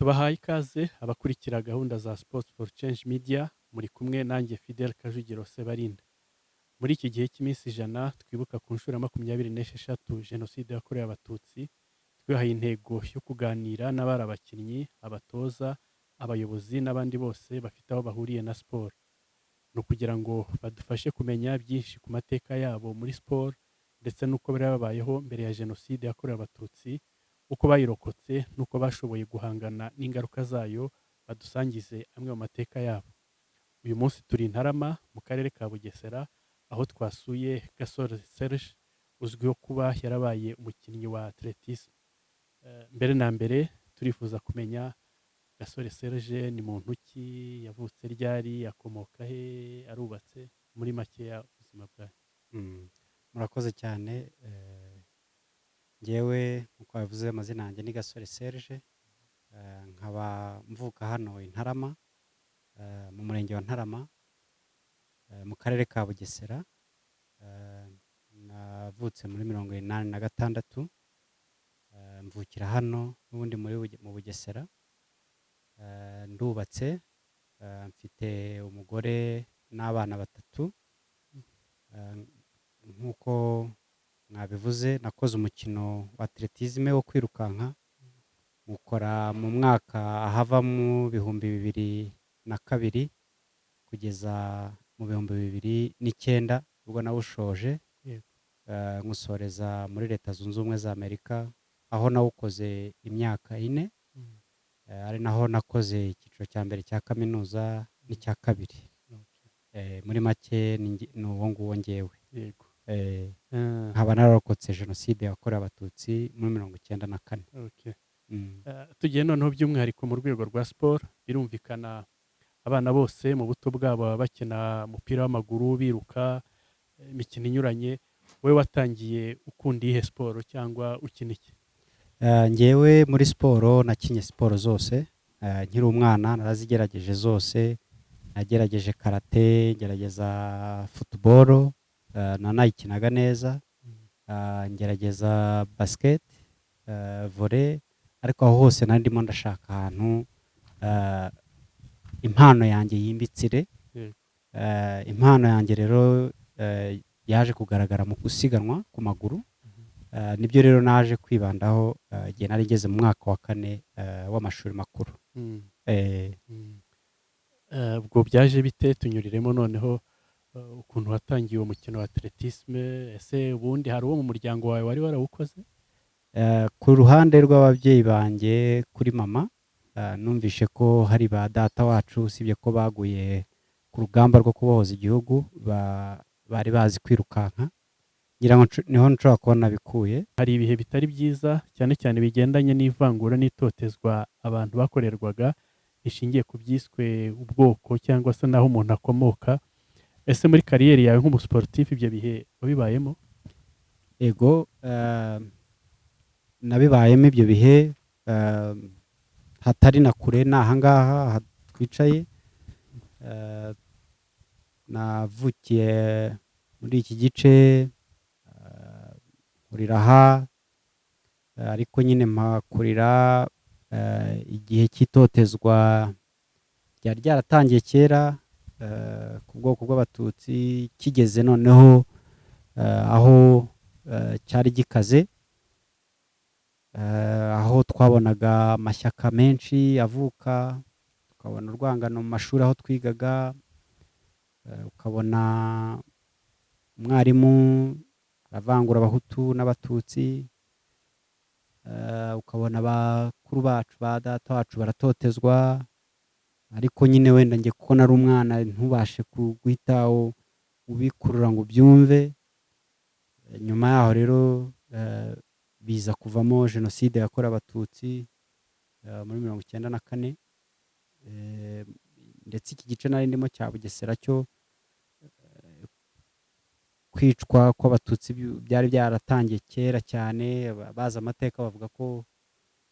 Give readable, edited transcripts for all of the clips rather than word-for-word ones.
Tubahaye ikaze abakurikira gahunda za Sports for Change Media, muri kumwe nanjye Fidel Kajugiro Sebarinda. Muri iki gihe cy'iminsi 100 twibuka ku nshuro ya 26 Jenoside yakorewe Abatutsi, twihaye intego yo kuganira n'abari abakinnyi, abatoza, abayobozi n'abandi bose bafite aho bahuriye na siporo. Ni ukugira ngo badufashe kumenya byinshi ku mateka yabo muri siporo ndetse n'uko bari babayeho mbere ya Jenoside yakorewe Abatutsi, uko bayirokotse n'uko bashoboye guhangana n'ingaruka zayo, badusangize amwe mu mateka yabo. Uyu munsi turi i Ntarama mu karere ka Bugesera, aho twasuye Gasore Serge uzwiho kuba yarabaye umukinnyi wa athlétisme. Mbere na mbere turifuza kumenya Gasore Serge ni muntu ki, yavutse ryari, akomoka he, arubatse, muri makeya ubuzima bwawe. Murakoze cyane. Njyewe nk'uko babivuze, amazina yanjye ni Gasore Serge, nkaba mvuka hano i Ntarama, mu murenge wa Ntarama, mu karere ka Bugesera. Navutse muri 86, mvukira hano n'ubundi mu Bugesera. Ndubatse, mfite umugore n'abana batatu. Nk'uko mwabivuze, nakoze umukino wa athlétisme wo kwirukanka, mukora mu mwaka ahava mu 2002 kugeza mu 2009, ubwo nawushoje. Nywusoreza muri Leta Zunze Ubumwe za Amerika, aho nawukoze imyaka 4, ari naho nakoze icyiciro cya mbere cya kaminuza n'icya kabiri. Muri make ni uwo nguwo ngewe. Nkaba nararokotse Jenoside yakorewe Abatutsi muri 94. Tugiye noneho by'umwihariko mu rwego rwa siporo, birumvikana abana bose mu buto bwabo baba bakina umupira w'amaguru, biruka, imikino inyuranye. Wowe watangiye ukunda iyihe siporo cyangwa ukina iki? Njyewe muri siporo nakinye siporo zose. Nkiri umwana narazigerageje zose. Nagerageje karate, ngerageza football, nanayikinaga neza, ngerageza basket, volley, ariko aho hose nari ndimo ndashaka ahantu impano yanjye yimbitsire. Impano yanjye rero yaje kugaragara mu gusiganwa ku maguru. Nibyo rero naje kwibandaho igihe nari ngeze mu mwaka wa kane w'amashuri makuru. Ubwo byaje bite? Tunyuriremo noneho ukuntu watangiye uwo mukino wa athlétisme. Ese ubundi hari uwo mu muryango wawe wari warawukoze? Ku ruhande rw'ababyeyi banjye, kuri mama, numvishe ko hari ba data wacu, usibye ko baguye ku rugamba rwo kubohoza igihugu, bari bazi kwirukanka. Ngira ngo niho nshobora kuba nabikuye. Hari ibihe bitari byiza cyane cyane bigendanye n'ivangura n'itotezwa abantu bakorerwaga rishingiye ku byiswe ubwoko cyangwa se n'aho umuntu akomoka. Ese muri carrière yawe nk'umusiporutifu ibyo bihe wabibayemo? Ego, nabibayemo ibyo bihe, hatari na kure, ni ahangaha twicaye. Navukiye muri iki gice, nkurira aha, ariko nyine mpakurira igihe cy'itotezwa ryari ryaratangiye kera ku bwoko bw'Abatutsi, kigeze noneho aho cyari gikaze, aho twabonaga amashyaka menshi avuka, tukabona urwangano mu mashuri aho twigaga, ukabona umwarimu aravangura Abahutu n'Abatutsi, ukabona bakuru bacu, ba data wacu baratotezwa, ariko nyine wenda njye kuko nari umwana ntubashe guhita ubikurura ngo ubyumve. Nyuma yaho rero biza kuvamo Jenoside yakorewe Abatutsi muri 94. Ndetse iki gice nari ndimo cya Bugesera cyo, kwicwa kw'Abatutsi byari byaratangiye kera cyane. Bazi amateka bavuga ko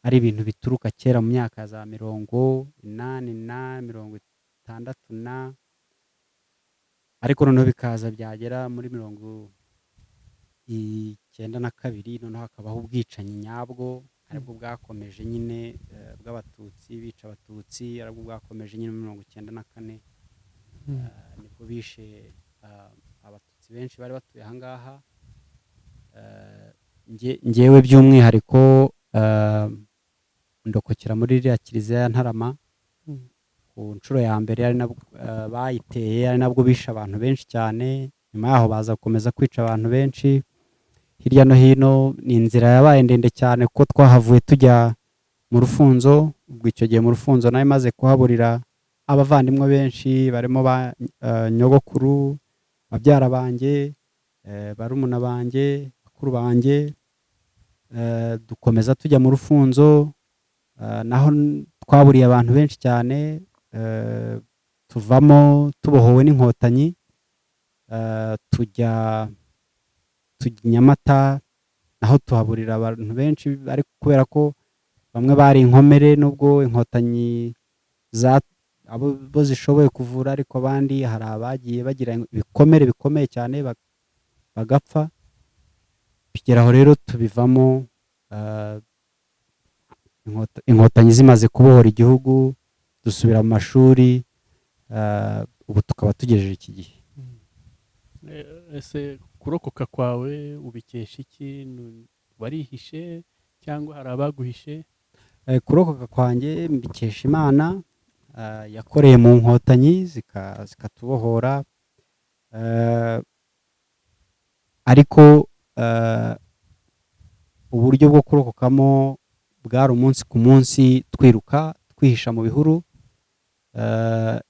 ari ibintu bituruka kera mu myaka za 80 na 60 na, ariko noneho bikaza byagera muri 92, noneho hakabaho ubwicanyi nyabwo. Aribwo bwakomeje nyine, bw'Abatutsi bica Abatutsi, aribwo bwakomeje nyine muri 94. Nibwo bishe Abatutsi benshi bari batuye ahangaha. Njyewe by'umwihariko ndokokera muri iriya kiliziya ya Ntarama ku nshuro ya mbere, ari nabwo bayiteye, ari nabwo bishe abantu benshi cyane. Nyuma yaho baza gukomeza kwica abantu benshi hirya no hino. Ni inzira yabaye ndende cyane, kuko twahavuye tujya mu Rufunzo. Ubwo icyo gihe mu Rufunzo nayo maze kuhaburira abavandimwe benshi, barimo ba nyogokuru, babyara banjye, barumuna banjye, bakuru banjye. Dukomeza tujya mu Rufunzo, naho twaburiye abantu benshi cyane. Tuvamo tubohowe n'Inkotanyi, tujya i Nyamata, naho tuhaburira abantu benshi, ariko kubera ko bamwe bari inkomere, nubwo Inkotanyi za abo bo zishoboye kuvura, ariko abandi hari abagiye bagira ibikomere bikomeye cyane bagapfa. Bigera aho rero tubivamo, Inkotanyi zimaze kubohora igihugu, dusubira mu mashuri, ubu tukaba tugejeje iki gihe. Ese kurokoka kwawe ubikesha iki? Warihishe cyangwa hari abaguhishe? Kurokoka kwanjye mbikesha Imana yakoreye mu Nkotanyi zikatubohora. Ariko uburyo bwo kurokokamo bwari umunsi ku munsi, twiruka, twihisha mu bihuru.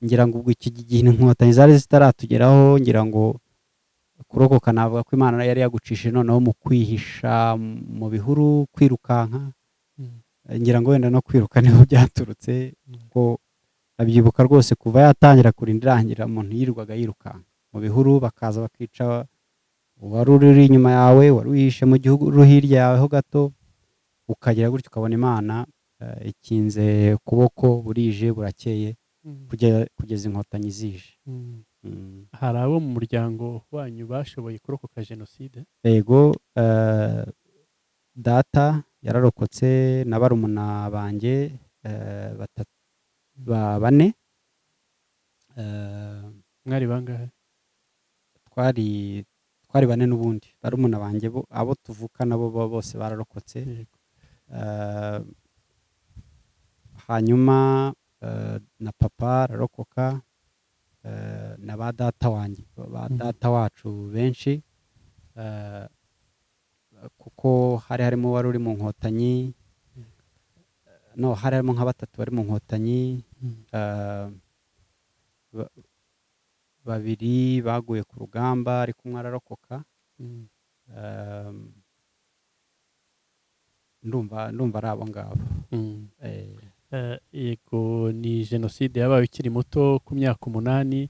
Ngira ngo ubwo iki gihe Inkotanyi zari zitaratugeraho, ngira ngo kurokoka navuga ko Imana yari yagucishije noneho mu kwihisha mu bihuru, kwirukanka. Ngira ngo wenda no kwiruka niho byaturutse, kuko ndabyibuka rwose kuva yatangira kurinda irangira, umuntu yirirwaga yirukanka mu bihuru, bakaza bakica uwari uri inyuma yawe, wari wihishe mu gihugu hirya yawe ho gato, ukagera gutyo ukabona Imana ikinze ukuboko, burije burakeye, kugeza Inkotanyi zije. Hari abo mu muryango wanyu bashoboye kurokoka jenoside? Yego, data yararokotse na barumuna banjye batatu, bane. Mwari bangahe? Twari bane n'ubundi. Barumuna banjye bo, abo tuvuka nabo bose bararokotse. Hanyuma na papa ararokoka, na ba data wanjye, ba data wacu benshi, kuko hari harimo uwari uri mu Nkotanyi, no hari harimo nka batatu bari mu Nkotanyi, babiri baguye ku rugamba ariko umwe ararokoka. Ndumva ari abo ngabo. Yego, ni jenoside yabaye ukiri muto, ku myaka 8.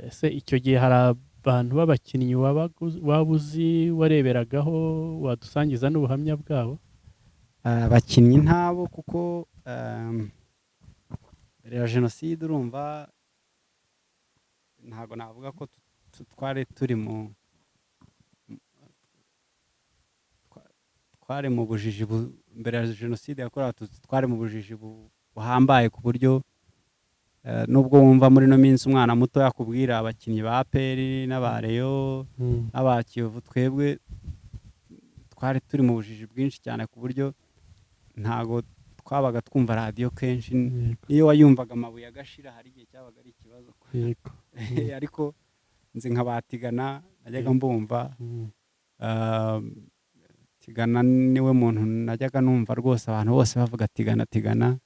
Ese icyo gihe hari abantu b'abakinnyi waba uzi, wareberagaho, wadusangiza n'ubuhamya bwabo? Abakinnyi ntabo, kuko mbere ya jenoside urumva ntabwo navuga ko twari turi mu twari mu bujiji. Mbere ya jenoside yakorewe Abatutsi twari mu bujiji buhambaye, ku buryo nubwo wumva muri ino minsi umwana muto yakubwira abakinnyi ba APR n'aba Rayon n'aba Kiyovu, twebwe twari turi mu bujiji bwinshi cyane, ku buryo ntago twabaga twumva radiyo kenshi. Niyo wayumvaga amabuye agashira, hari igihe cyabaga ari ikibazo. Ariko nzi nka ba Tigana, najyaga mbumva. Tigana niwe muntu najyaga numva rwose, abantu bose bavuga Tigana, Tigana.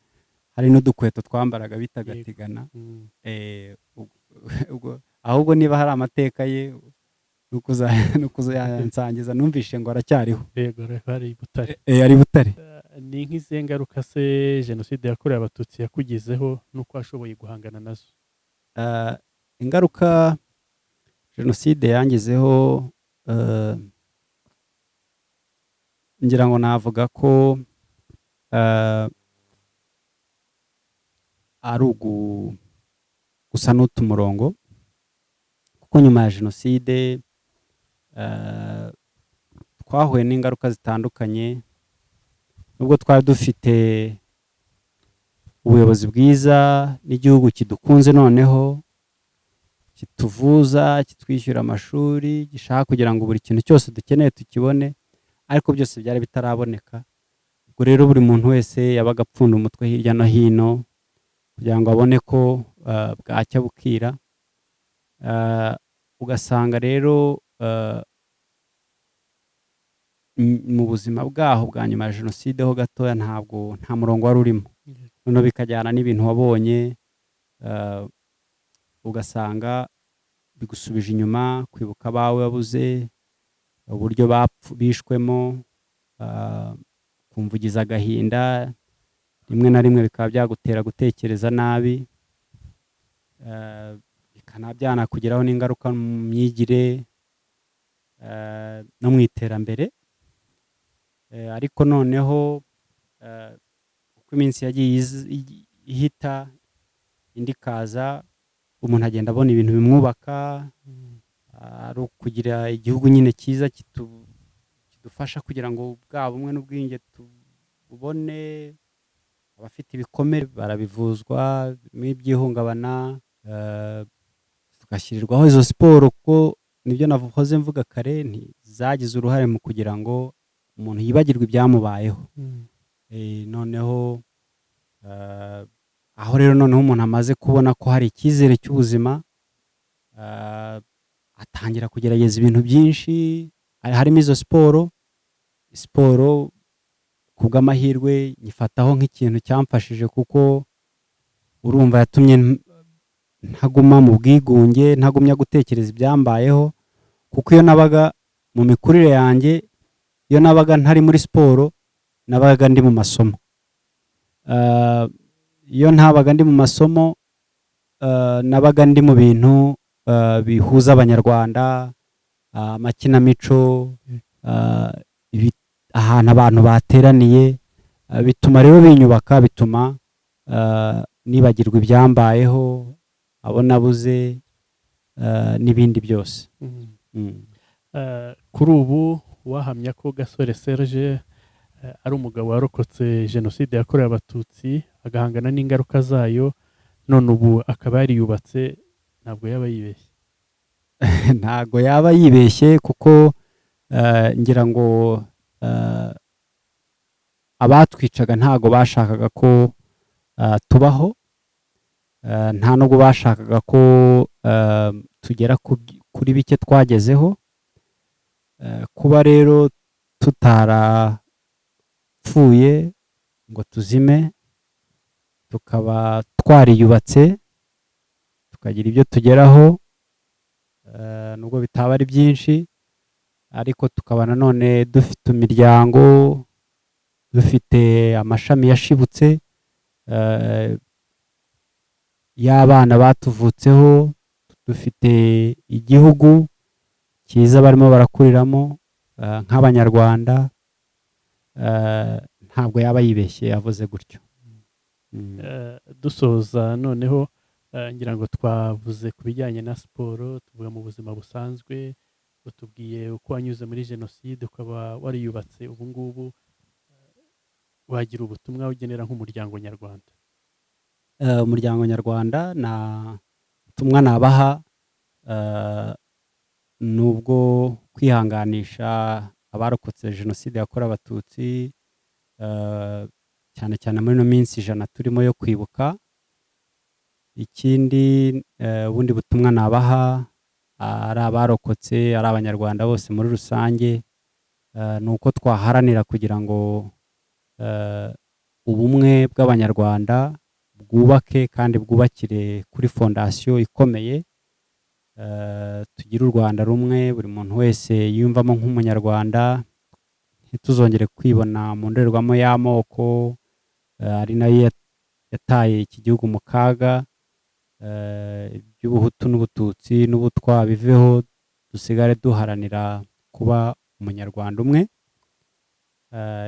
Hari n'udukweto twambaraga bitaga Tigana. Ubwo ahubwo niba hari amateka ye nukuzayansangiza, numvishe ngo aracyariho. Yego, ari i Butare. Ari Butare. Ni nk'izihe ngaruka se jenoside yakorewe Abatutsi yakugizeho n'uko washoboye guhangana nazo? Ingaruka jenoside yangizeho, ngira ngo navuga ko ari gusa n'uta umurongo, kuko nyuma ya jenoside twahuye n'ingaruka zitandukanye. Nubwo twari dufite ubuyobozi bwiza n'igihugu kidukunze, noneho kituvuza, kitwishyura amashuri, gishaka kugira ngo buri kintu cyose dukeneye tukibone, ariko byose byari bitaraboneka. Ubwo rero buri muntu wese yabaga apfunda umutwe hirya no hino kugira ngo abone ko bwacya bukira. Ugasanga rero mu buzima bwaho bwa nyuma ya jenoside ho gatoya, ntabwo nta murongo wari urimo. Noneho bikajyana n'ibintu wabonye, ugasanga bigusubije inyuma kwibuka abawe wabuze, uburyo bishwemo, kumva ugize agahinda, rimwe na rimwe bikaba byagutera gutekereza nabi, bikaba byanakugiraho n'ingaruka mu myigire no mu iterambere. Ariko noneho uko iminsi yagiye ihita indi ikaza, umuntu agenda abona ibintu bimwubaka, ari ukugira igihugu nyine cyiza kidufasha kugira ngo bwa bumwe n'ubwiyunge tububone. Abafite ibikomere barabivuzwa n'iby'ihungabana, tugashyirirwaho izo siporo, kuko nibyo nahoze mvuga kare, ntizagize uruhare mu kugira ngo umuntu yibagirwe ibyamubayeho. Noneho aho rero noneho umuntu amaze kubona ko hari icyizere cy'ubuzima, atangira kugerageza ibintu byinshi, harimo izo siporo. Siporo ku bw'amahirwe nyifataho nk'ikintu cyamfashije, kuko urumva yatumye ntaguma mu bwigunge, ntagumya gutekereza ibyambayeho, kuko iyo nabaga mu mikurire yanjye, iyo nabaga ntari muri siporo, nabaga ndi mu masomo. Iyo ntabaga ndi mu masomo, nabaga ndi mu bintu bihuza Abanyarwanda, amakinamico, ahantu abantu bateraniye, bituma rero binyubaka, bituma nibagirwa ibyambayeho, abo nabuze, n'ibindi byose. Kuri ubu wahamya ko Gasore Serge ari umugabo warokotse jenoside yakorewe Abatutsi, agahangana n'ingaruka zayo, none ubu akaba yariyubatse, ntabwo yaba yibeshye? Ntago yaba yibeshye, kuko ngira ngo abatwicaga ntago bashakaga ko tubaho, nta nubwo bashakaga ko tugera kuri bike twagezeho. Kuba rero tutarapfuye ngo tuzime, tukaba twariyubatse, tukagira ibyo tugeraho, nubwo bitaba ari byinshi, ariko tukaba nanone dufite imiryango, dufite amashami yashibutse y'abana batuvutseho, dufite igihugu cyiza barimo barakuriramo, nk'Abanyarwanda, ntabwo yaba yibeshye yavuze gutyo. Dusoza noneho, ngira ngo twavuze ku bijyanye na siporo, tuvuga mu buzima busanzwe, utubwiye uko wanyuze muri jenoside ukaba wariyubatse ubu ngubu, wagira ubutumwa ugenera nk'umuryango nyarwanda? Umuryango nyarwanda, na ubutumwa nabaha ni ubwo kwihanganisha abarokotse jenoside yakorewe Abatutsi, cyane cyane muri ino minsi 100 turimo yo kwibuka. Ikindi, ubundi butumwa nabaha, ari abarokotse, ari Abanyarwanda bose muri rusange, ni uko twaharanira kugira ngo ubumwe bw'Abanyarwanda bwubake kandi bwubakire kuri fondasiyo ikomeye, tugire u Rwanda rumwe buri muntu wese yiyumvamo nk'Umunyarwanda, ntituzongere kwibona mu ndorerwamo y'amoko, ari nayo yataye iki gihugu mu kaga. Iby'ubuhutu n'ubututsi n'ubutwa biveho, dusigare duharanira kuba Umunyarwanda umwe.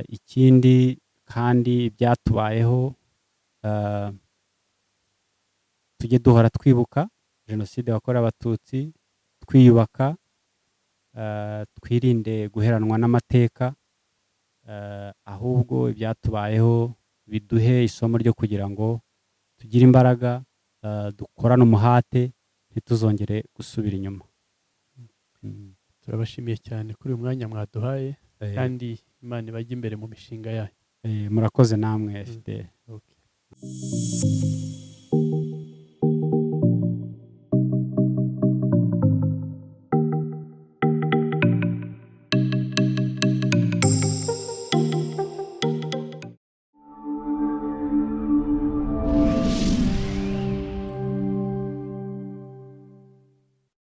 Ikindi kandi, ibyatubayeho, tujye duhora twibuka jenoside yakorewe Abatutsi, twiyubaka, twirinde guheranwa n'amateka. Ahubwo ibyatubayeho biduhe isomo ryo kugira ngo tugire imbaraga, dukorane umuhate, ntituzongere gusubira inyuma. Turabashimiye cyane kuri uyu mwanya mwaduhaye, kandi Imana ibajye imbere mu mishinga yayo. Murakoze namwe, Fidele. Okay.